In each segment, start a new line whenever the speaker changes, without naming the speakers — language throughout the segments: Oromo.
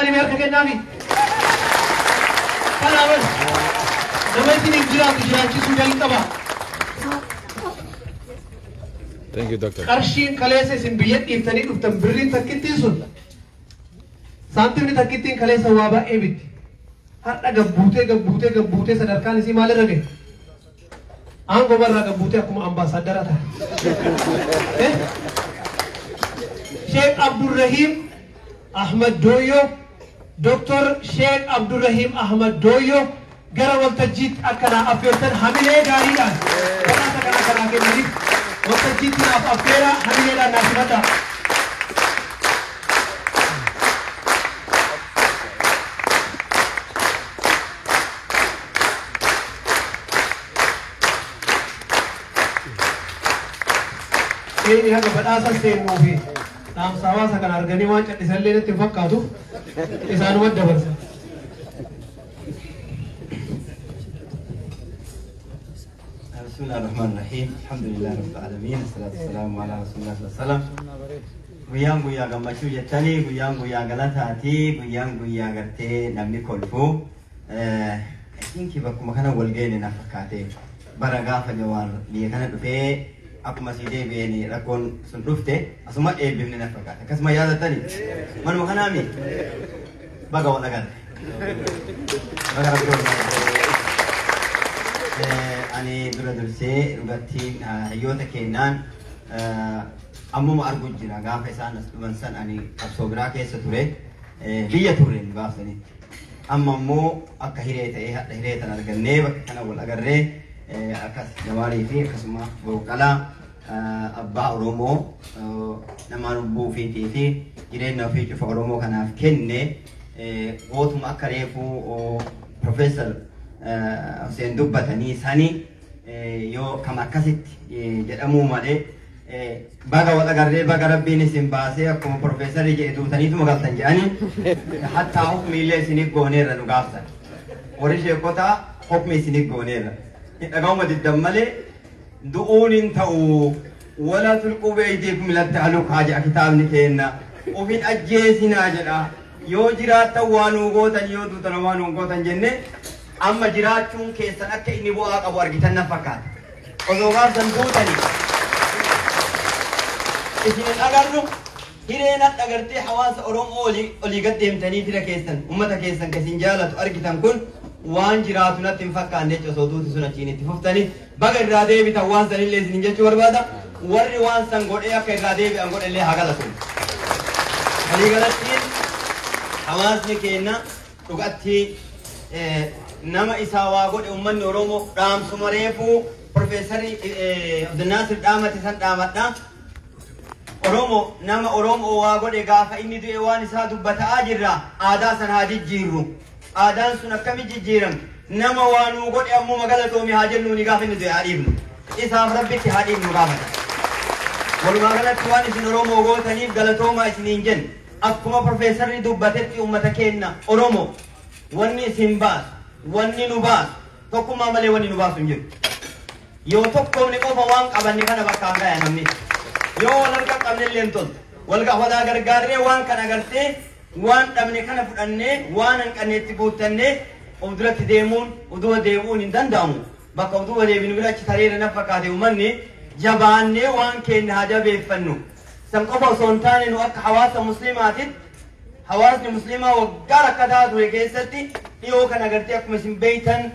isaanii harka kennaafi. Kanaafas nama isiniif jiraatu jiraachisuu jalqaba.
Thank you, Doctor.
Qarshiin kaleessa isin biyya dhiiftanii dhuftan birriin takkittiin sun saantimni takkittiin kaleessa waa baay'ee bitti. Har'a gabbuutee gabbuutee gabbuutee sadarkaan isii maalirra gahe? Aangoo barraa gabbuutee akkuma ambaasaaddara ta'a. Sheekh Abdurrahim Ahmad Dooyyoo, Doktor Sheekh Abdurrahim Ahmad Dooyyoo gara waltajjiitti akkanaa affeertan hamilee gaariidhaan badhaasa kana akkanaa kennaniif waltajjiitti naaf affeera hamileedhaan naaf himata. Inni haga badhaasa seennuu fi dhaamsa hawaasa kana arganii waan callisallee natti hin fakkaatu isaanuma dabarsa.
بسم الله الرحمن الرحيم الحمد لله رب العالمين الصلاة والسلام على رسول الله صلى الله عليه وسلم. Guyyaan guyyaa gammachuu jettanii, guyyaan guyyaa galataati, guyyaan guyyaa gartee namni kolfu. I think bakkuma kana wal geene na fakkaate bara gaafa Jawaar biyya kana dhufee akkuma sii deebi'een rakkoon sun dhufte asuma eebbifne na fakkaate, akkasuma yaadattani manuma kanaami baga wal agarre baga rabbi wal. Ani dura dursee dhugattiin hayyoota kennaan ammuma argu jira. Gaafa isaan as dhufan san ani qabsoo biraa keessa ture, biyya turre gaafsanitti. Amma immoo akka hiree ta'ee hadha hiree tan argannee bakka kana wal agarree akkas Jawaarii fi akkasuma Boqqalaa abbaa Oromoo nama lubbuu ofiitii fi jireenya ofii cufa Oromoo kanaaf kenne, gootuma akka reefuu Profeesar Hussein dubbatanii sani yoo kam akkasitti jedhamuu malee baga wal agarree, baga rabbiin isin baasee. Akkuma Profeesarri jedhe duutaniituma galtan jedhanii hattaa hukmi illee isiniif gooneerra nu gaafsan. Warri sheekotaa hukmi isiniif gooneerra. Dhaga'uma diddan malee du'uun hin ta'u. Wala tulquu beeydiikum ila tahlukaa jedha kitaabni keenna. Ofin ajjeesinaa jedha. Yoo jiraattan waa nuu gootan, yoo duutan waa nuu gootan jenne amma jiraachuun keessan akka inni bu'aa qabu argitan na fakkaata. Osoo gaafsan duutanii isin hin agarru. Hireen hadha gartee hawaasa Oromoo olii gad deemtanii fira keessan, ummata keessan kan isin jaalatu argitan kun waan jiraatu natti hin fakkaanne jecha. Osoo duuti sun achiin itti fuftanii baga irraa deebitan waan sanillee isin jechuu barbaada. Warri waan san godhee akka irraa deebi'an godhellee haa galatu. Walii galattiin hawaasni keenya dhugatti nama isaa waa godhe ummanni Oromoo dhaamsuma reefuu Profeesarri Abdulnaasir dhaamate san dhaamadha. Oromoo nama Oromoo waa godhe gaafa inni du'e waan isaa dubbataa jirra. Aadaa san haa jijjiirru. Aadaan sun akkami jijjiiramti? Nama waa nuu godhe ammoo galatoomi haa jennuuni, gaafa inni du'e haa dhiibnu. Isaaf rabbitti haa dhiibnu gaafata. Walumaa galatti waan isin Oromoo gootaniif galatoomaa isiniin jenna. Akkuma Profeesarri dubbatetti uummata keenya Oromoo wanni isin baasu, wanni nu baasu tokkummaa malee wanni nu baasu hin jiru. Yoo tokkoomne qofa waan qabanne kana bakkaan gaya namni. Yoo wal harka qabne illee hin toltu. Wal walaa gargaarree waan kana agartee waan dhabne kana fudhannee waan hanqanneetti guuttannee of duratti deemuun uduba deemuun hin danda'amu. Bakka uduba deebinu bira achi tareera na fakkaate. Uummanni jabaannee waan keenya haa jabeeffannu. San qofa osoo hin taane nu akka hawaasa musliimaatitti hawaasni musliimaa waggaa rakkataa ture keessatti dhiyoo kana agartee akkuma isin beeytan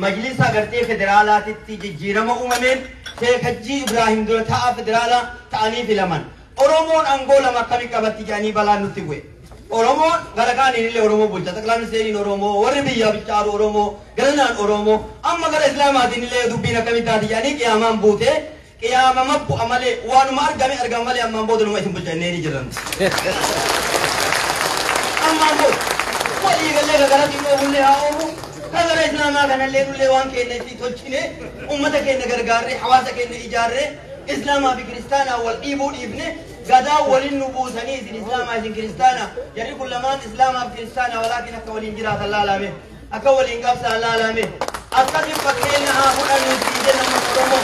majlisa agartee federaalaatitti jijjiirama uumameen Sheek Hajjii Ibraahim dura ta'a federaalaa ta'anii filaman. Oromoon aangoo lama akkamii qabatti jedhanii balaan nutti bu'e. Oromoon gara kaaniin illee Oromoo bulcha. Xaqilaa ministeeriin Oromoo, warri biyyaa bilchaaru Oromoo, garanaan Oromoo, amma gara Islaamaatiin illee dubbiin akkamii taati jedhanii qiyaamaan buute. Qiyaama bu'a malee waanuma argame argama malee ammaan booda numa isin bulcha innee ni jiran. Ammaan booda walii galee gara xiqqoo bullee haa oofu. Gara Islaamaa kanallee nullee waan keenya itti tolchine ummata keenya gargaarree hawaasa keenya ijaarree Islaamaa fi kiristaanaa wal dhiibuu dhiifne gadaa waliin nu buusanii isin Islaamaa isin kiristaanaa, jarri kun lamaan Islaamaa fi kiristaanaa walaakin akka waliin jiraatan laalame, akka waliin qabsaan laalame, akkasin fakkeenya haa fudhannu isin jenna uummata Oromoo.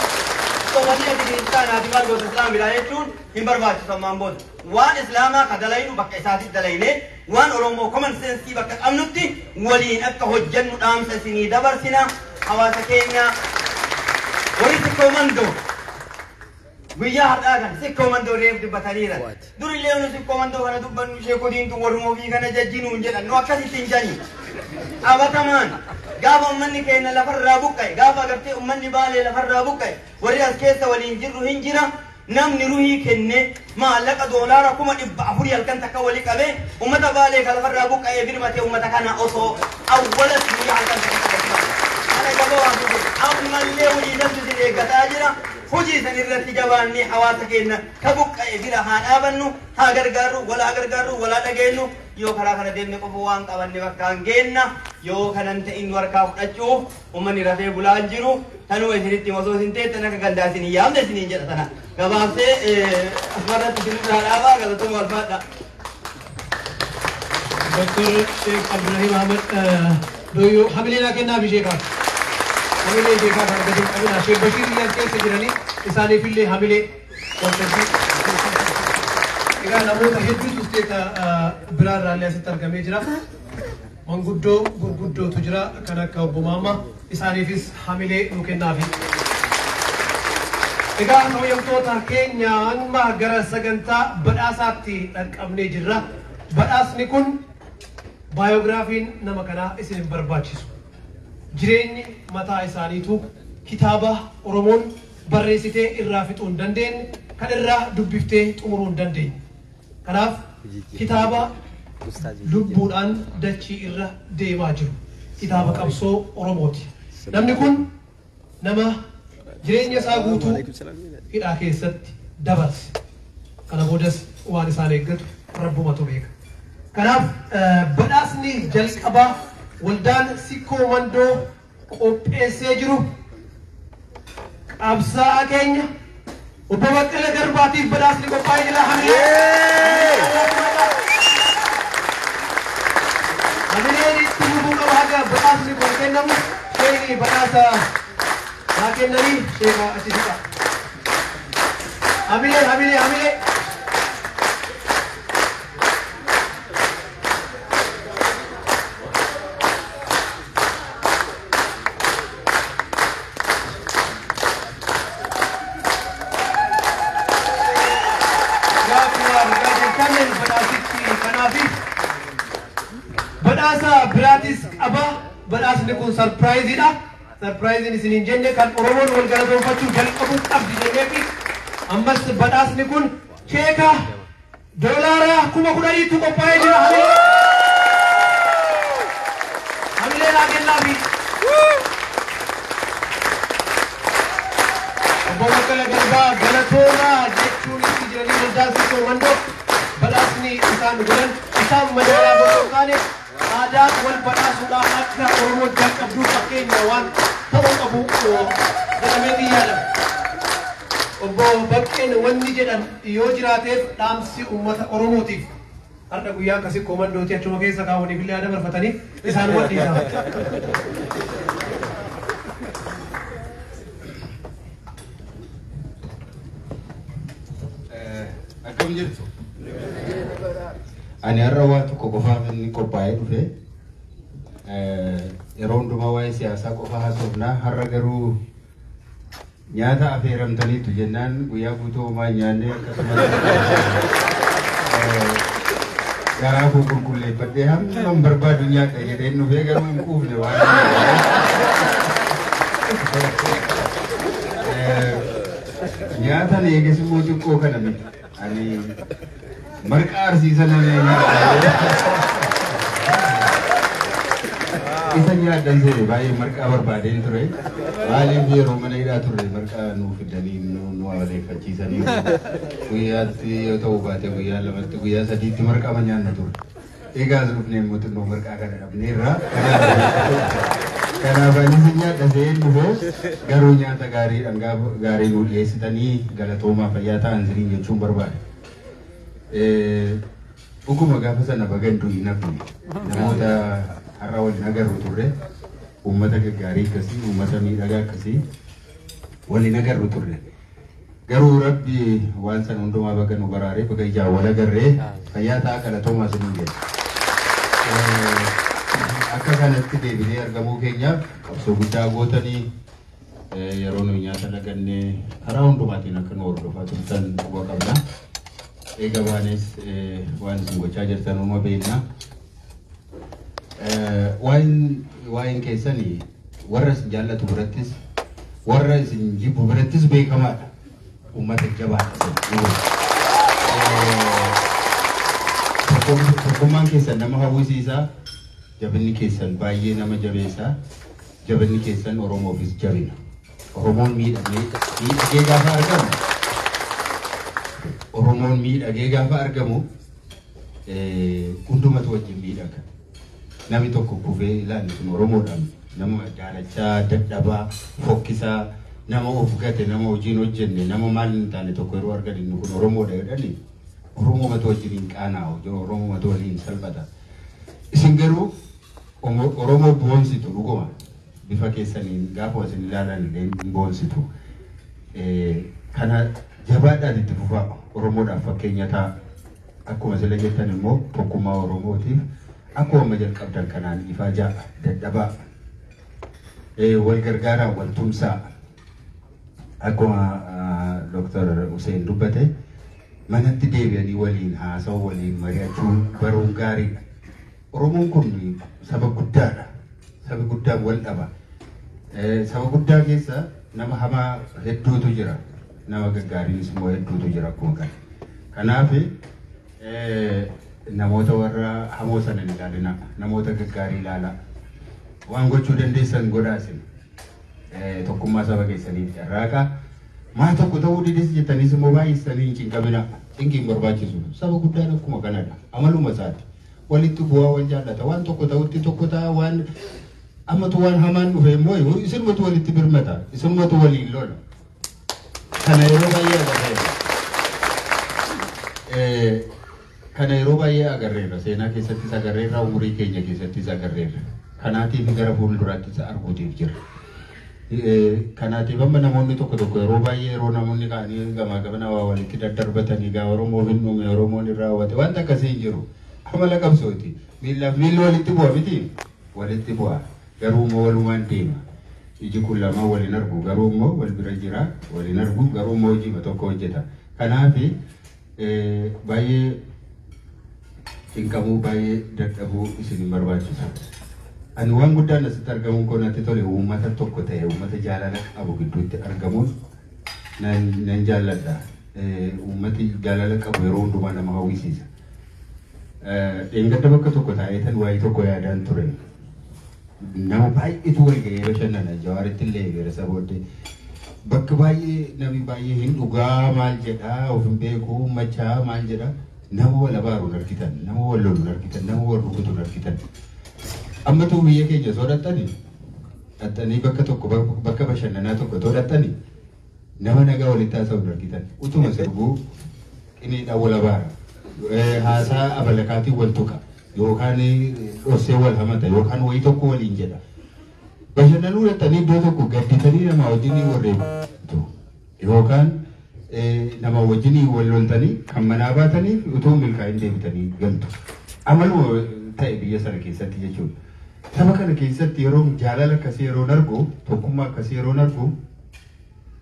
Sobanii ati kiristaanaati maal goota islaamidha jechuun hin barbaachisu ammaan booda. Waan islaamaa ka dalaynu bakka isaatitti dalayne, waan Oromoo common sense bakka qabnutti waliin akka hojjennu dhaamsa isinii dabarsina. Hawaasa keenya warri Sikkoo Mandoo guyyaa har'aa kana Sikkoo Mandoo reef dubbataniira. Durillee nu Sikkoo Mandoo kana dubbannu ishee kodiintu warruma ofii kana jajjinuun jedhan, nu akkasitti hin jani. Qabatamaan gaafa uummanni keenya lafarraa buqqa'e, gaafa agartee uummanni Baalee lafarraa buqqa'e, warri as keessa waliin jirru hin jira. Namni ruhii kenne maallaqa $400,000 halkan takka walii qabee uummata Baalee kan lafarraa buqqa'ee birmatee uummata kana osoo awwalas guyyaa halkan takka kana gabaa waan tuqe ammallee hojii santu isin eeggataa jira. Hojii san irratti jabaannee hawaasa keenya ka buqqa'e bira haa dhaabannu, haa gargaarru, walaa gargaarru, walaa dhageenyu. Yoo karaa kana deemne qofa waan qabanne bakka hin geenna. Yoo kanan ta'in nu harkaa fudhachuuf uummanni rafee bulaa hin jiru. Tanuma isinitti osoo isin teettan akka gandaa isin hin yaamne isiniin jedha tana. Gabaabsee asumarratti isinirraa dhaabaa, galatoomaa, ulfaadha.
Dr. Sheikh Abdurrahim Ahmad Doyyoo hamilee naa kennaaf ishee kaaf. Hamilee ishee kaaf argatu hin qabina. Sheikh Bashir illee as keessa jiranii isaaniif illee hamilee waltajjii. Egaa namoota hedduutu isteeta biraa irraa illee asitti argamee jira. Manguddoo gurguddootu jira kan akka obbo Maammaa, isaaniifis hamilee nu kennaafi. Egaa kabajamtoota keenya, amma gara sagantaa badhaasaatti dhaqqabnee jirra. Badhaasni kun baayogiraafiin nama kanaa isin hin barbaachisu. Jireenyi mataa isaaniitu kitaaba Oromoon barreessitee irraa fixuu hin dandeenye, kan irraa dubbiftee xumuruu hin dandeenye. Kanaaf kitaaba lubbuudhaan dachii irra deemaa jiru. Kitaaba qabsoo Oromooti. Namni kun nama jireenya isaa guutuu hidhaa keessatti dabarse. Kana boodas waan isaan eeggatu rabbumatu beeka. Kanaaf badhaasni jalqabaa waldaan Sikkoo Mandoo qopheessee jiru qabsaa'aa keenya obbo Baqqala Garbaatiif badhaasni qophaa'ee jira. Hamilee! Hamileen itti fufuu qaba haga badhaasni kun kennamu. Sheekni badhaasa haa kennanii, sheeka achi siqa. Hamilee, hamilee, hamilee! Gaafuma argaa jirtan badhaasichi kanaafi badhaasa biraatis qaba. Badhaasni kun sarpiraayiziidha. Sarpiraayiziin isin hin jenne kan Oromoon wal galatoonfachuu jalqabuu qabdi jenneefi ammas badhaasni kun cheeka $10,000tu qophaa'ee jira. Hamilee! Hamilee naa kennaafi. Obbo Baqqala Garbaa galatoomaa jechuun itti jiranii waldaa Sikkoo Mandoo badhaasni isaan godhan isaan madaalaa osoo hin taane aadaa wal badhaasuudhaan akka Oromoo jalqabduu fakkeenya waan ta'uu qabu jedhamee yaadama. Obbo Baqqeen wanni jedhan yoo jiraateef dhaamsi uummata Oromootiif har'a guyyaa akkasii Sikkoo Mandooti achuma keessa kaawwaniif illee yaada barfatanii isaan wadhiisa.
Akkam jirtu? Ani har'a waan tokko qofaaf inni qophaa'ee dhufe. Yeroo hundumaa waa'ee siyaasaa qofa haasofnaa, har'a garuu nyaata affeeramtaniitu jennaan guyyaa guutuu homaa hin nyaanne, akkasumas garaa koo qulqulleeffadhee hamma barbaadu nyaadha jedheen dhufee, garuu hin quufne waan. Nyaata eeges immoo xiqqoo kana miti. Ani marqaa arsiisa namee nyaadha. Isa nyaadhan seene baay'ee marqaa barbaadeen ture. Maaliif yeroo mana hidhaa turre marqaa nuu fidanii nu amaleeffachiisanii guyyaatti yoo ta'u baate guyyaa lamatti, guyyaa sadiitti marqaa nyaanna ture. Egaa as dhufnee immoo xinnoo marqaa kana dhabneerra. Kanaaf anis nyaadha se'een dhufe, garuu nyaata gaarii, dhangaa gaarii nuu dhiyeessitanii galatoomaa, fayyaa ta'an isiniin jechuun barbaada. Dhuguma gaafa sana baga hin du'in hafne, namoota har'a waliin agarru turre, uummata gaggaarii akkasii, uummata miidhagaa akkasii waliin agarru turre. Garuu Rabbi waan san hundumaa baga nu baraaree baga ijaan wal agarree fayyaa ta'a galatoomaa isiniin jedha. Akka kanatti deebinee argamuu keenyaaf qabsoo guddaa gootanii yeroo nuyi nyaata lagannee karaa hundumaatiin akka nu hordofaa turtan quba qabna. Eega baanes waan isin gochaa jirtan uuma beekna. Waa'een keessanii warra isin jaallatu birattis warra isin jibbu birattis beekamaadha. Uummata jabaadha. Tokkummaan keessan nama hawwisiisaa, jabinni keessan baay'ee nama jabeessaa, jabinni keessan Oromoofis jabina. Oromoon miidhagee gaafa argamu, Oromoon miidhagee gaafa argamu hundumatu wajjin miidhaga. Namni tokko kufee ilaalli sun Oromoodhaan nama jaalachaa, dadhabaa, fokkisaa, nama of gate, nama hojiin hojjenne, nama maal hin taane tokko yeroo argan inni kun Oromoodha jedhani Oromoo mata wajjin hin qaanaa'u, Oromoo mata waliin salphata. Isin garuu Oromoo boonsitu dhuguma bifa keessaniin gaafa isin ilaalan illee hin boonsitu. Kana jabaadhaan itti fufaa Oromoodhaaf fakkeenya ta'a. Akkuma sila jettan immoo tokkummaa Oromootiif akkuma amma jalqabdan kanaan ifaa ja'a dadhabaa wal gargaaraa wal tumsaa akkuma Dr. Hussein dubbate manatti deebi'anii waliin haasa'u waliin mari'achuun baruun gaariidha. Oromoon kun saba guddaadha. Saba guddaan wal dhaba. Saba guddaa keessa nama hamaa hedduutu jira. Nama gaggaariinis immoo hedduutu jira akkuma kana. Kanaaf namoota warra hamoo sana hin ilaalina. Namoota gaggaarii ilaalaa. Waan gochuu dandeessan godhaa isin. Tokkummaa saba keessaniif carraaqa. Maa tokko ta'uu didis jettaniis immoo baay'isanii hin cinqamina. Cinqiin barbaachisu. Saba guddaan akkuma kanadha. Amaluma isaati. Walitti bu'aa wal jaallata. Waan tokko ta'utti tokko ta'a waan ammatu waan hamaan dhufe immoo isinumatu walitti birmata. Isinumatu waliin lola. Kana yeroo baay'ee agarreerra. Kana yeroo baay'ee agarreerra. Seenaa keessattis agarreerra. Umurii keenya keessattis agarreerra. Kanaatiif gara fuulduraattis arguutiif jira. Kanaatiif amma namoonni tokko tokko yeroo baay'ee yeroo namoonni ka'anii gamaa gamana waa walitti daddarbatanii gaa Oromoof hin dhume Oromoon hin raawwate wanta akkasii hin jiru. Amala qabsooti. Miillaaf miilli walitti bu'a miti? Walitti bu'a. Garuu immoo walumaan deema. Iji kun lamaan waliin argu garuu immoo wal bira jira waliin argu garuu immoo hojii tokko hojjeta. Kanaaf baay'ee cinqamuu baay'ee dadhabuu isin hin barbaachisu. Ani waan guddaan asitti argamuun koo natti tole uummata tokko ta'e uummata jaalala qabu gidduutti argamuun nan jaalladha. Uummati jaalala qabu yeroo hundumaa nama hawwisiisa. Dheengadda bakka tokko taa'ee tan waa'ee tokko yaadaan ture. Nama baay'eetu wal ga'ee bashannana Jawaaritti illee eegala booddee. Bakka baay'ee namni baay'ee hin dhugaa maal jedhaa of hin beeku machaa maal jedhaa nama wal abaaruun argitan nama wal loluun argitan nama wal rukutuun argitan. Ammatu biyya keenya soo dhaxxanii bakka tokko bakka bashannanaa tokko too dhaxxanii nama nagaa walitti haasa'uun argitan utuma sirbuu qiniidhaan wal abaara haasaa abalakaatiin wal tuqa yookaan dhossee wal hamata yookaan wayii tokko waliin jedha. Bashannanuu dhaxxanii iddoo tokko gadditanii nama wajjin warreebtu yookaan nama wajjin wal loltanii kan manaa baataniif utuu milkaa'in deebitanii galtu. Amaluma ta'e biyya sana keessatti jechuudha. Saba kana keessatti yeroo jaalala akkasii yeroo argu tokkummaa akkasii yeroo argu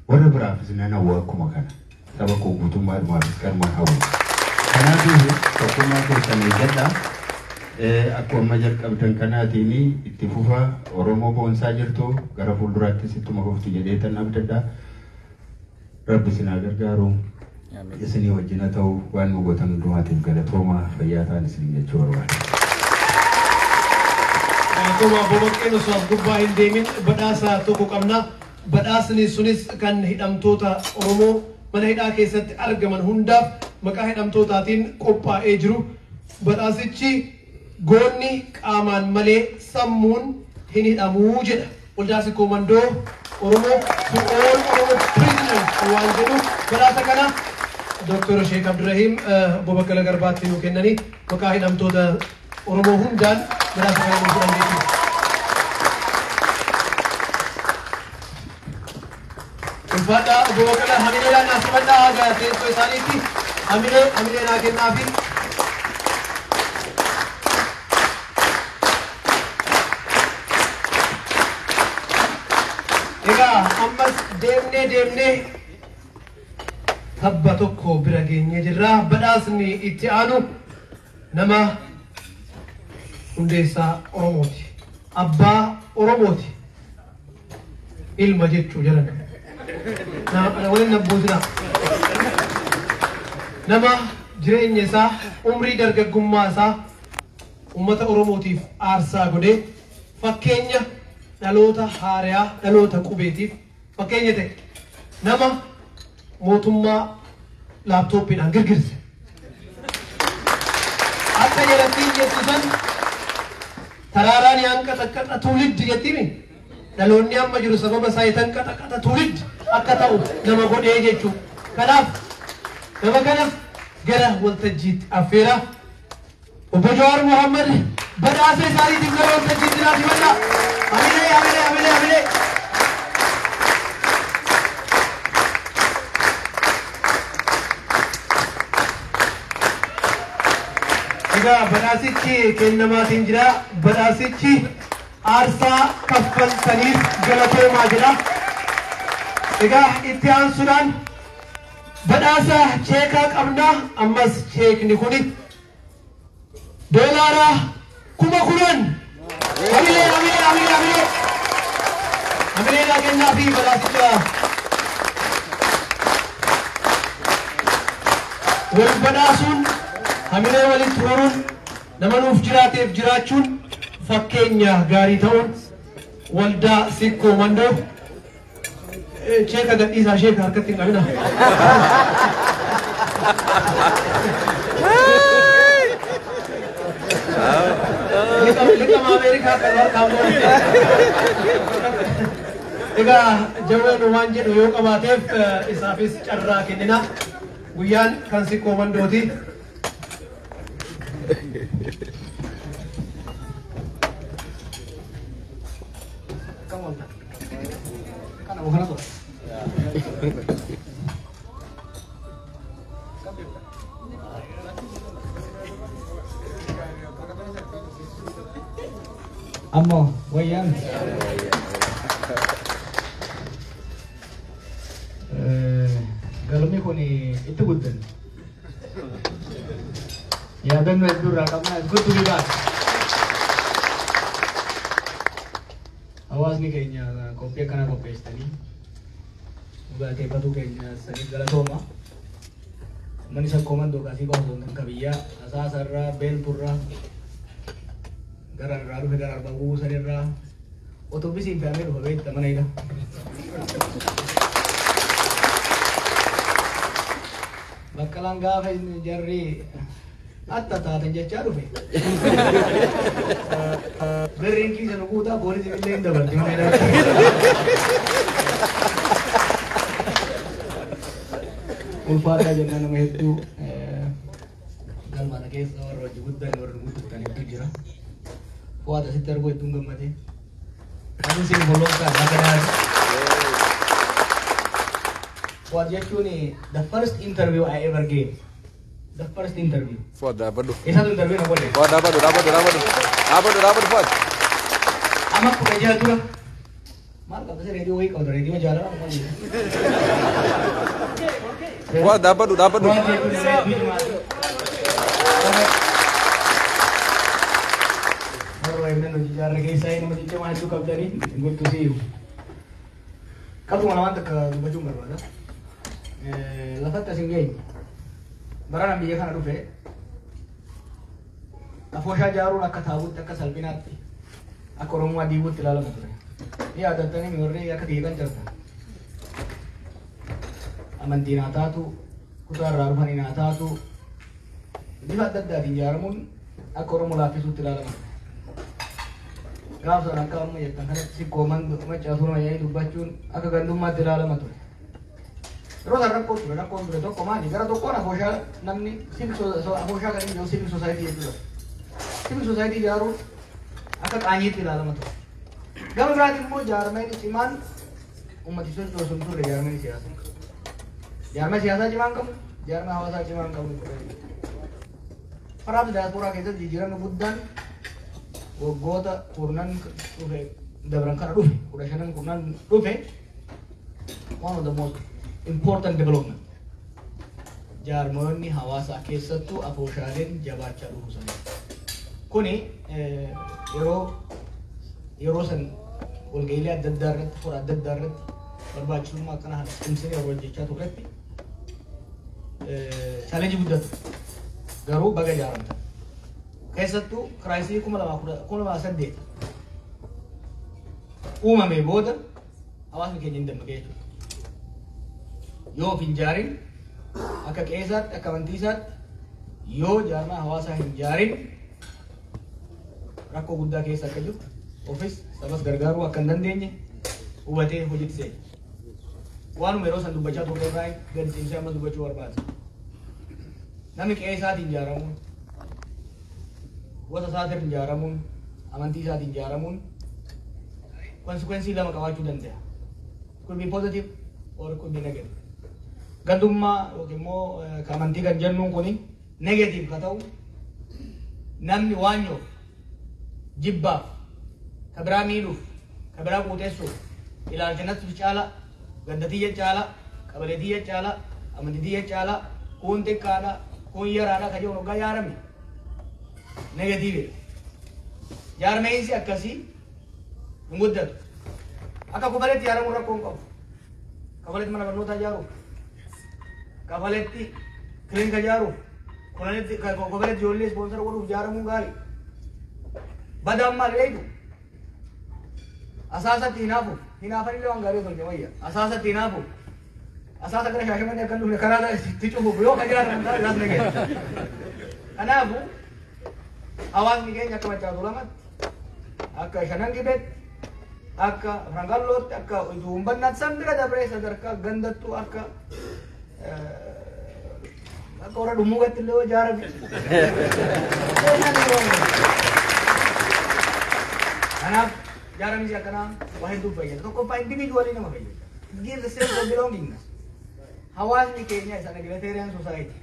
warra biraafis nan hawwa akkuma kana. Saba koo guutummaadhumaafis kanumaan hawwa. Kanaafuu tokkummaa keessan eeggadhaa. Akkuma amma jalqabdan kanaatiin itti fufa Oromoo boonsaa jirtu gara fuulduraattis ittuma fuftu jedhee tan abdadha. Rabbi isin haa gargaaru. Isinii wajjin haa ta'u waan nu gootan hundumaatiif galatoomaa fayyaa ta'an isin jechuu barbaada.
Akkuma obbo Baqqeen osoo as gubbaa hin deemin badhaasa tokko qabna. Badhaasni sunis kan hidhamtoota Oromoo mana hidhaa keessatti argaman hundaaf maqaa hidhamtootaatiin qophaa'ee jiru. Badhaasichi goonni qaamaan malee sammuun hin hidhamuu jedha. Waldaa Sikkoo Mandoo Oromoo to all Oromo prisoners waan jedhu badhaasa kana Dr. Sheek Abdurrahim obbo Baqqalaa Garbaatti nuu kennanii maqaa hidhamtoota Oromoo hundaan badhaasa kana nuu fudhan jechuudha. Ulfaadhaa obbo Baqqalaa hamileedhaan naa simadhaa haga teessoo isaaniitti hamilee hamilee naa kennaafi. Egaa ammas deemnee deemnee tabba tokko bira geenyee jirra. Badhaasni itti aanu nama hundeessaa Oromooti. Abbaa Oromooti. Ilma jechuu jedhan. Waliin nabbuutinaa. Nama jireenya isaa umrii dargaggummaa isaa uummata Oromootiif aarsaa godhee fakkeenya dhaloota haariyaa dhaloota qubeetiif fakkeenya ta'e nama mootummaa laaptooppiidhaan girgirse. Akka jedhattiin jettu san taraaraan yaanqaxaqqaxa tuuliddi jettimi dhaloonni amma jiru sababa isaa itan qaxaqaxa tuuliddi akka ta'u nama godhee jechuudha. Kanaaf nama kana gara waltajjiitti affeera. Obbo Jawaar Mohammad badhaasa isaaniitiif gara waltajjiitti naa simadhaa. Hamilee hamilee hamilee hamilee. Egaa badhaasichi kennamaatiin jira. Badhaasichi aarsaa kaffaltaniif galatoomaa jedha. Egaa itti aansuudhaan badhaasa cheekaa qabna. Ammas cheekni kuni $10,000. Hamilee hamilee hamilee hamilee. Hamilee naa kennaa fi badhaasicha wal badhaasuun hamilee walitti horuun nama nuuf jiraateef jiraachuun fakkeenya gaarii ta'uun waldaa Sikkoo Mandoo cheeka gadhiisaa sheeka harkatti hin qabina. Liqama Ameerikaa kan harkaan Egaa jawween waan jedhu yoo qabaateef isaafis carraa kennina. Guyyaan kan Sikkoo Mandooti.
Come on. Kana bukan apa? Ammo, wayyaan. Galmi kun itti guddanne. Yaadannoo hedduu irraa qabna. It's good to be back. Hawaasni keenya qophii akkana qopheessitanii dhugaateeffatuu keenya saniif galatooma. Manni Sakkoo Mandoo kasii qofa osoo hin ta'in biyyaa Asaasarraa, Beelturraa, gara irraa dhufe gara Arbaa Guusanirraa otobisiin fe'amee dhufa beekta mana hidha. Baqqalaan gaafa inni jarri atta taatan jechaa dhufe. Birriin kiisa nu guutaa poolisiin illee hin dabarti mana hidhaa. Ulfaataa jenna nama hedduu galmaana keessa warra hojii guddan warra guddattan hedduu jira. Fuwaat asitti arguu hedduun gammade. Ani isin bolonkaa nagadaati. Fuwaat jechuun the first interview I ever gave. The first interview.
Fuad dhaabadhu.
Isatu interview na godhe.
Fuad dhaabadhu dhaabadhu dhaabadhu. Dhaabadhu dhaabadhu Fuad.
Amma 16 dura. Maal qabda reediyoo wayii qabda reediyoo jaalala maal jedhu.
Fuad dhaabadhu dhaabadhu.
Fuwaat jechuun nama hedduu cimaati. Warra inni hojii jaarra keessaa nama ciccimaa hedduu qabdanii good to see you. Qabxuma lamaan takka dubbachuun barbaada. Lafatti as hin geenye. Barana biyya kana dhufe afooshaa ijaaruun akka taabutti akka salphinaatti akka Oromummaa diiguutti ilaalama ture. Ni yaadattanii warri akka kiyya kan jirtan. Amantiin haa taatu, kutaa irraa dhufaniin haa taatu, bifa adda addaatiin ijaaramuun akka Oromoo laaffisuutti ilaalama ture. Gaaf sana akka amma jettan kanatti Sikkoo Maccaa Tuulamaa dubbachuun akka gandummaatti ilaalama ture. Yeroo sana rakkoo ture, rakkoon ture tokko maali? Gara tokkoon afooshaa namni afooshaa kan inni jiru civic society jechuudha. Civic society ijaaruun akka qaanyiitti ilaalama ture. Gama biraatiin immoo jaarmeen cimaan Uummati sochoosu hin turre jaarmeen siyaasaa. Jaarmee siyaasaa cimaa hin qabnu, jaarmee hawaasaa cimaa hin qabnu ture. Kanaaf diyaasporaa keessatti jijjiiramni guddaan waggoota 10 dhufe dabran kana dhufe, 15 kurnan dhufe, one of the most important development. Jaarmoonni hawaasaa, keessattuu afooshaaleen, jabaachaa dhufuu isaanii. Kuni yeroo yeroo san walga'iilee adda addaa irratti, hora adda addaa irratti barbaachisummaa akkana kana cimsinee yeroo hojjechaa turretti challenge guddatu. Garuu baga ijaaramtan. Keessattuu crisis 2008 uumame booda hawaasni keenya hin dammaqee jechuudha. Yoo of hin jaarin, akka qeesaatti, akka amantii isaatti yoo jaarmaa hawaasaa hin jaarin, rakkoo guddaa keessa akka jirtu, ofis sabas gargaaruu akka hin dandeenye hubatee hojiitti seene. Waanuma yeroo san dubbachaa turre irraa gadi cimsee ammas dubbachuu barbaada. Namni qe'ee isaatiin ijaaramuun, gosa isaatiin ijaaramuun, amantii isaatiin ijaaramuun consequence lama qabaachuu danda'a. Could be positive or could be negative. Gandummaa yookiin immoo ka amantii kan jennuun kuni negative ka ta'u, namni waanyoof, jibbaaf, ka biraa miidhuuf, ka biraa quuxessuuf, ilaalcha natti caala, ganda tiyya caala, qabalee tiyya caala, amantii tiyya caala, kun xiqqaadha, kun yaraadha ka jedhu hoggaa yaarame negative. Jaarmeensi akkasii hin guddatu. Akka kofaletti yaaramuu rakkoo hin qabu. Kafaletti mana barnootaa ijaaruuf, kafaletti kilinika ijaaruuf, kofaletti ijoollee sponsor godhuuf ijaaramuun gaarii. Badaan maal beektu? Asaasatti hinaafuuf, hinaafanillee waan gaarii tolche wayya. Asaasatti hinaafuuf, asaasa gara Shaashamanii akka hin dhufne karaa itti cufuuf yoo ka ijaaraman taate, isaas negative. Kanaafuu hawaasni keenya akka Maccaatu lamatti, akka Shanan Gibeetti, akka Rangallootti, akka Uumbannaatti, san bira dabree sadarkaa gandattuu akka warra Dhummuugatti illee yoo ijaarame. Kanaaf ijaaramisi akkanaa waa hedduu fayyada. Tokkoffaa, individually nama fayyada. It gives a sense of belongingness. Hawaasni keenya isa egalitarian society.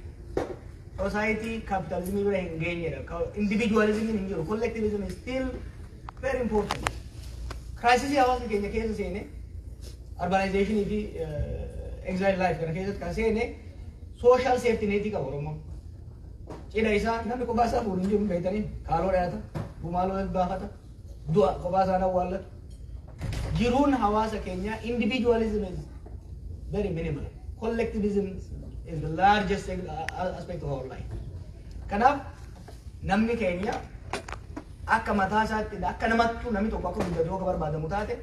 Society capitalism bira hin geenyedha. Individualism hin jiru. Collectivism is still very important. Crisis hawaasni keenya keessa seene, urbanization fi exile life kana keessatti kan seene, social safety net qaba Oromoon. Cidha isaa namni kophaa isaa fuudhu hin jiru, beektanii, kaaloo dhiyaata, gumaaloo baafata, du'a kophaa isaa awwaallatu. Jiruun hawaasa keenyaa individualism is very minimal. Collectivism is the largest aspect of our life. Kanaaf namni keenya akka mataa isaatti, akka namattuu namni tokko akka guddatu yoo barbaadamu taate,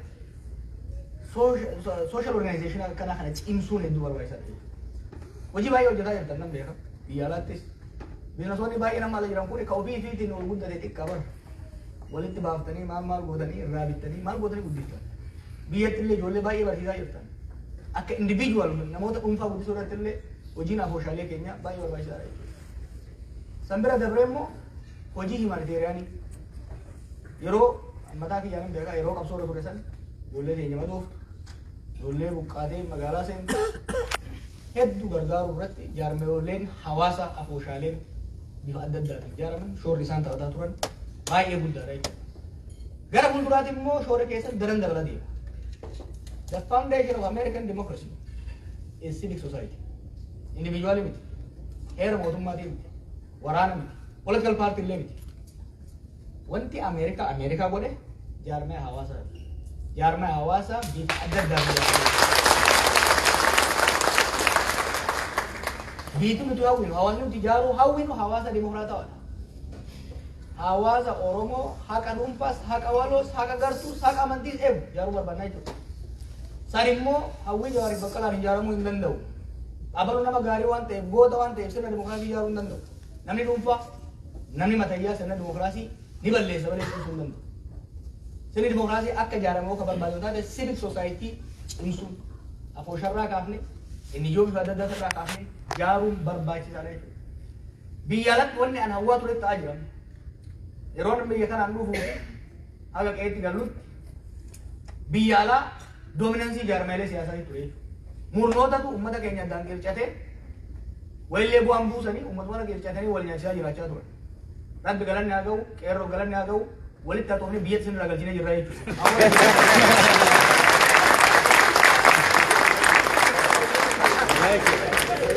social organization akkanaa kana cimsuun hedduu barbaachisaadha. Hojii baay'ee hojjetaa jirtan nan beeka. Biyya alaattis. Businessoonni baay'ee nama ala jiran kun ka ofii ifiitiin ol guddate xiqqaa bara. Walitti baaftanii, maal maal gootanii, irraa bittanii, maal gootanii guddiftan. Biyyatti illee ijoollee baay'ee barsiisaa jirtan. Akka individual namoota dhuunfaa guddisuu irratti illee hojiin afooshaalee keenya baay'ee barbaachisaadha jechuudha. San bira dabree immoo hojii humanitarian yeroo mataa kiyyaan beekaa, yeroo qabsoo irra ture san, ijoollee keenya madooftu, ijoollee buqqaatee magaalaa seentu hedduu gargaaruu irratti jaarmeeleen hawaasa afooshaaleen bifa adda addaatiin ijaaraman shoorri isaan taphataa turan baay'ee guddaadha jechuudha. Gara fuulduraatti immoo shoora keessatti daran dabala deema. The foundation of American democracy is civic society. Individual miti. Heera mootummaatii miti. Waraana miti. Political party illee miti. Wanti Ameerikaa Ameerikaa godhe jaarmee hawaasaati. Jaarmee hawaasaa bifa adda addaan ijaarame. Biitu nuti hawwinu, hawaasni nuti ijaaruu hawwinu hawaasa dimokiraatawaadha. Hawaasa Oromoo haqa dhuunfaas, haqa waloos, haqa gartuus, haqa amantiis eegu ijaaruu barbaannaa jechuudha. San immoo hawwii Jawaariif Baqqalaan ijaaramuu hin danda'u. Abaluu nama gaarii waan ta'eef, goota waan ta'eef sirna dimokiraasii ijaaruu hin danda'u. Namni dhuunfaa, namni matayyaa sirna dimokiraasii ni balleessa malee cimsuu hin danda'u. Sirni dimokiraasii akka ijaaramu akka barbaadu taate, civic society cimsuun, afoosharraa kaafne, inni ijoo bifa adda addaa irraa kaafne ijaaruun barbaachisaadha jechuudha. Biyya alatti wanni an hawwaa ture ta'aa jira. Yeroo biyya kanaan dhufuu fi haga qe'eetti gallutti biyya alaa Dominance jaarmeelee siyaasaa ture jechuudha. Murnootatu uummata keenya addaan qircatee walillee bu'aan buusanii uummatuma qircatanii wal nyaachisaa jiraachaa turan. Rabbi galanni haa ga'u, qeerroo galanni haa ga'u, walitti haxoofnee biyyatti isin irraa galchinee jirra jechuudha.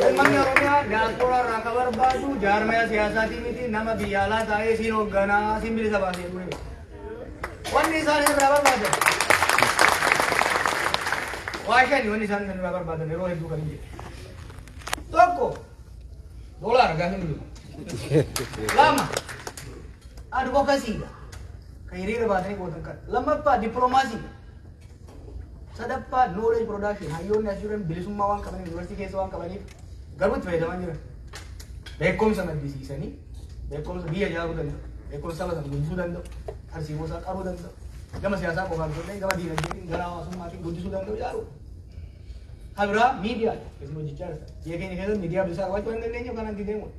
Uummanni Oromiyaa diyaasporaa irraa akka barbaadu jaarmaya siyaasaatii miti nama biyya alaa taa'ee siin hoogganaa siin bilisa baasee ture. Wanni isaan irraa barbaadan waa shani. Wanni isaan irraa barbaadan yeroo hedduu kan hin jedhe. Tokko, doolaara gaafa hin jiru. Lama, advocacyidha. Kan hiriira baatanii gootan kana. Lammaffaa, dippiloomaasiidha. Sadaffaa, knowledge production. Hayyoonni as jiran bilisummaa waan qabaniif, yuunivarsiitii keessa waan qabaniif garuu itti fayyadamaa jiran. Beekumsa maddisiisanii beekumsa biyya ijaaruu danda'u, beekumsa saba sana guddisuu danda'u, tarsiimoo isaa qaruu danda'u, gama siyaasaa qofaan osoo hin ta'in gama diinagdeetiin, gara hawaasummaatiin guddisuu danda'u ijaaru. Kan biraa miidiyaadha. Isin hojjechaa jirta. Biyya keenya keessatti miidiyaa bilisaa qabaachuu waan dandeenyeef kanan itti deemudha.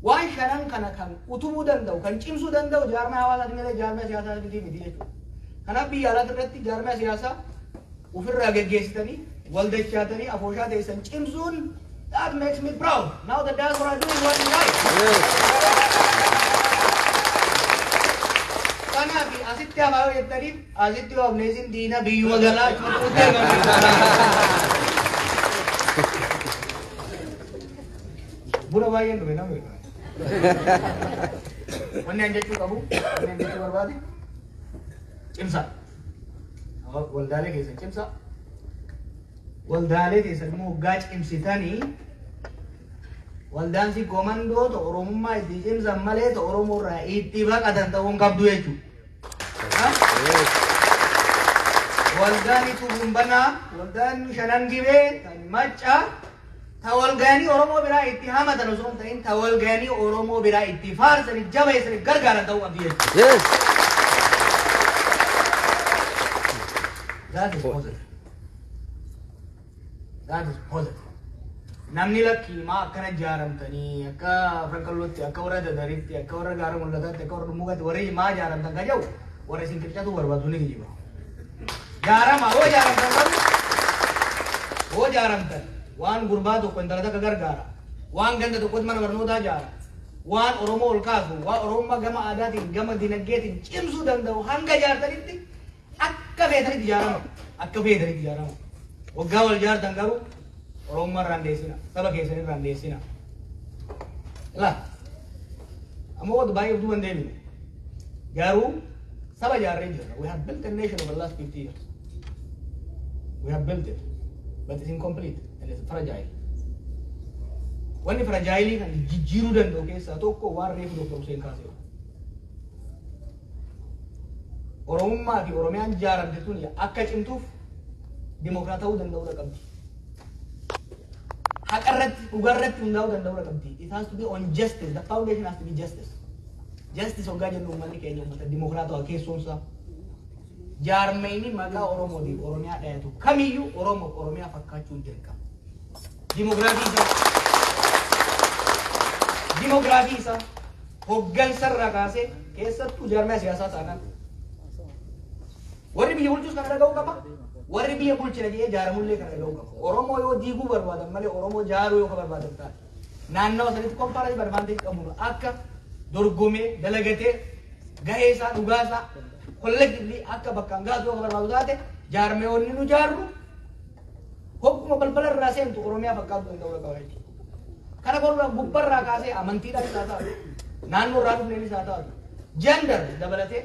Waan shanan kana kan utubuu danda'u, kan cimsuu danda'u jaarmaa hawaasaati malee jaarmaa siyaasaa miti jechuudha. Kanaaf biyya alaatti irratti jaarmaa siyaasaa ofirraa geggeessitanii waldachaatanii afooshaa teessan cimsuun, that makes me proud. Now the diaspora are doing what is right. Kanaaf asitti hafaa yoo jettaniif, asitti yoo hafne isin diina biyyuma galaa jechuudha. Buna baay'een dhume nama beekaa. Wanni an jechuu qabu, wanni an jechuu barbaade, cimsa. Waldaalee keessan cimsa. Waldaalee keessan immoo hoggaa cimsitanii waldaan si komandoo ta'u Oromummaa itti cimsan malee ta'u Oromoo irraa itti baqatan ta'uu hin qabdu jechuudha. Waldaan itti banaa, waldaan Shanan Gibee, kan Maccaa, ta walgaanii Oromoo biraa itti hamatan osoo hin ta'in ta walgaanii Oromoo biraa itti faarsanii jabeessanii gargaaran ta'uu qabdi jechuudha. That is positive. That is positive. Namni lakkii maa akkana ijaaramtanii, akka Frankalootti, akka warra Dadaritti, akka warra Gaara Mul'ataatti, akka warra Dhummugaatti warri maa ijaaramtan ka jedhu warra isin qircatu barbaadu ni kijiba. Jaarama hoo ijaaramtan garuu, hoo ijaaramtan waan gurbaa tokko intala takka gargaara, waan ganda tokkotti mana barnootaa ijaara, waan Oromoo ol kaasu, waan Oromummaa gama aadaatiin gama dinagdeetiin cimsuu danda'u hanga ijaartanitti akka feetanitti ijaarama, akka feetanitti ijaarama. Waggaa wal ijaartan garuu Oromummaa irraan deessina, saba keessan irraan deessina. La ammoo wanta baay'ee duuba hin deemine garuu saba ijaarree jirra. We have built a nation over the last 50 years. We have built it, but it's incomplete and it's fragile. Wanni fragile kan jijjiiruu danda'u keessaa tokko waan reefu Dr. Hussein kaasee. Oromummaa fi Oromiyaan ijaaramte tun akka cimtuuf dimokiraatawuu danda'uu qabdi. Haqa irratti, dhugaa irratti hundaa'uu danda'uu qabdi. It has to be on justice. The foundation has to be justice. Justice hoggaa jennu uummanni keenya uummata dimokiraatawaa keessoonsaa. Jaarmeyni maqaa Oromootiif Oromiyaa dhayatu kamiyyuu Oromoof Oromiyaa fakkaachuu dirqama. Dimokiraatii isaa. Dimokiraatii isaa hoggansa irraa kaasee, keessattuu jaarmaya siyaasaa taanaan. Warri biyya bulchus kana dhaga'uu qaba. Warri biyya bulchina jedhee jaaramullee kana dhaga'uu qaba. Oromoo yoo diiguu barbaadan malee Oromoo jaaruu yoo barbaadan taate, naannawa sanitti comparative advantage qabuun akka dorgomee dalagatee gahee isaa dhugaa isaa collectively akka bakkaan gaatu yoo barbaadu taate, jaarmeewwanni nu jaarru hogguma balbala irraa seentu Oromiyaa fakkaatu danda'uu qaba jechuudha. Kana godhuudhaaf gubbarraa kaasee amantiidhaan isaa taatu, naannoo irraa dhufneen isaa taatu, gender dabalatee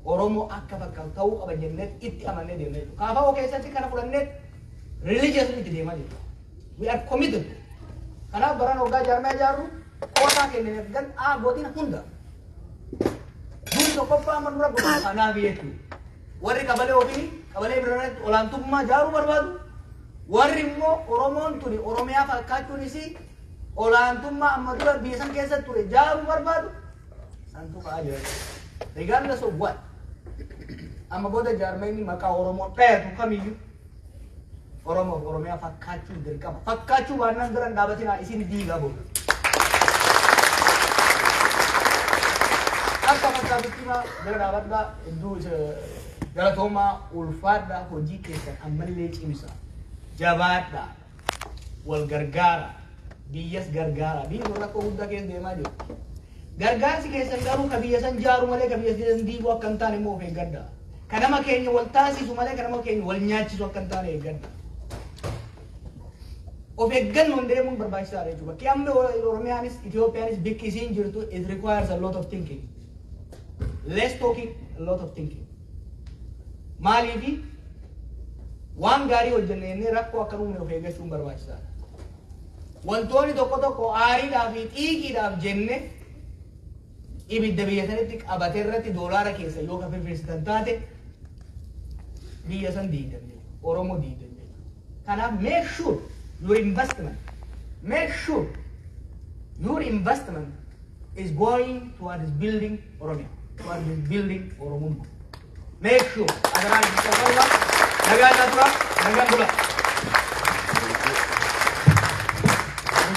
Oromoo akka fakkaatu ta'uu qaba jennee itti amannee deemnee jechuudha. KFO keessatti kana fudhannee religiously itti deemaa jirra. We are committed. Kanaaf baran hoggaa jaarmaa ijaarru qootaa kennineef gan godina hunda. Duri tokkoffaa amma dura godhu kanaaf jechuudha. Warri qabalee ofii qabalee biraatti olaantummaa jaaruu barbaadu. Warri immoo Oromoon tuni Oromiyaa fakkaachuun isii olaantummaa amma dura biyya san keessatti ture jaaruu barbaadu. Santu ka'aa jira. Regardless of what. Amma booda jaarmeenyi maqaa Oromoo dhayatu kamiyyuu Oromoof Oromiyaa fakkaachuu dirqama. Fakkaachuu baannaan bira hin dhaabatinaa, isin diigaa booda. Akka fakkaatutti himaa bira dhaabadhaa. Hedduu isa Galatoomaa, ulfaadhaa, hojii keessan ammallee cimsa. Jabaadhaa. Wal gargaara. Biyyas gargaara. Biyyi kun rakkoo guddaa keessa deemaa jiru. Gargaarsi keessan garuu ka biyya san jaaru malee ka biyya san diiguu akka hin taane immoo of eeggadha. Ka nama keenya wal taasisu malee ka nama keenya wal nyaachisu akka hin taane eeggadha. Of eeggannoon deemuun barbaachisaadha jechuudha. Bakki amma Oromiyaanis Itoophiyaanis bikki isiin jirtu, it requires a lot of thinking. Less talking, a lot of thinking. Maaliifi waan gaarii hojjenne jennee rakkoo akka uumne of eeggachuun barbaachisaadha. Wantoonni tokko tokko aariidhaa fi xiiqiidhaaf jenne ibidda biyya sanitti qabate irratti doolaara keessa yoo ka firfirsitan taate, biyya san diidan jechuudha. Oromoo diidan jechuudha. Kanaaf make sure your investment is going towards building Oromia, towards building Oromummaa. Make sure. Adaraa isin nagaan naa tura, nagaan bula.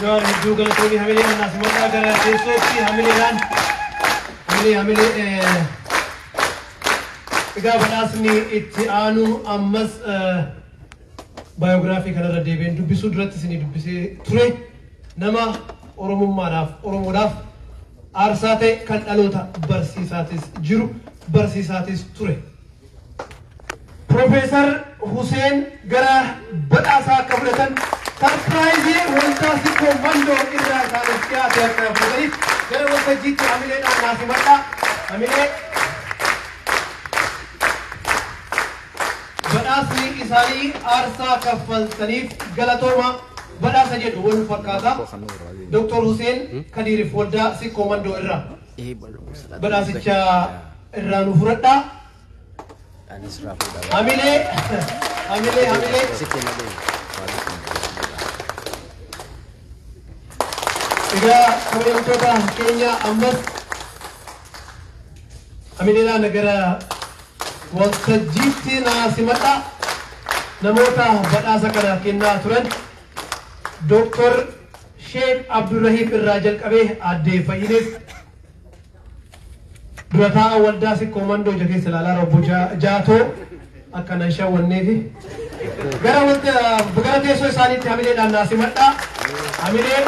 Jawaar, hedduu galatoomii. Hamilee annaas maqaa gara teessootti hamileedhaan hamilee hamilee. Egaa badhaasni itti aanu ammas biography kanarra deebi'een dubbisuu duratti isinii dubbisee ture, nama Oromummaadhaaf Oromoodhaaf aarsaa ta'e, kan dhaloota barsiisaatis jiru, barsiisaatis ture. Profeesar Huseen gara badhaasaa akka fudhatan, surprise waldaa Sikkoo Mandoo irraa isaaniif dhiyaate akka fudhataniif gara waltajjiitti hamileedhaan naa simadhaa. Hamilee badhaasni isaanii aarsaa kaffaltaniif galatooma badhaasa jedhu wal fakkaata. Dr. Huseen Kadiiriif waldaa Sikkoo Mandoo irraa badhaasicha irraa nu fudhadhaa. Hamilee, hamilee, hamilee. Egaa kabajamtoota keenya, ammas hamileedhaan gara waltajjiitti naa simadha. Namoota badhaasa kana kennaa turan, Dooktor Sheek Abdurrahiim irraa jalqabee Addee Fayyineef, dura taa'aa waldaa Sikkoo Mandoo, ija keessa ilaalaa obbo Jaatoo akka nan shawwanneefi gara teessoo isaaniitti hamileedhaan naa simadha. Hamilee.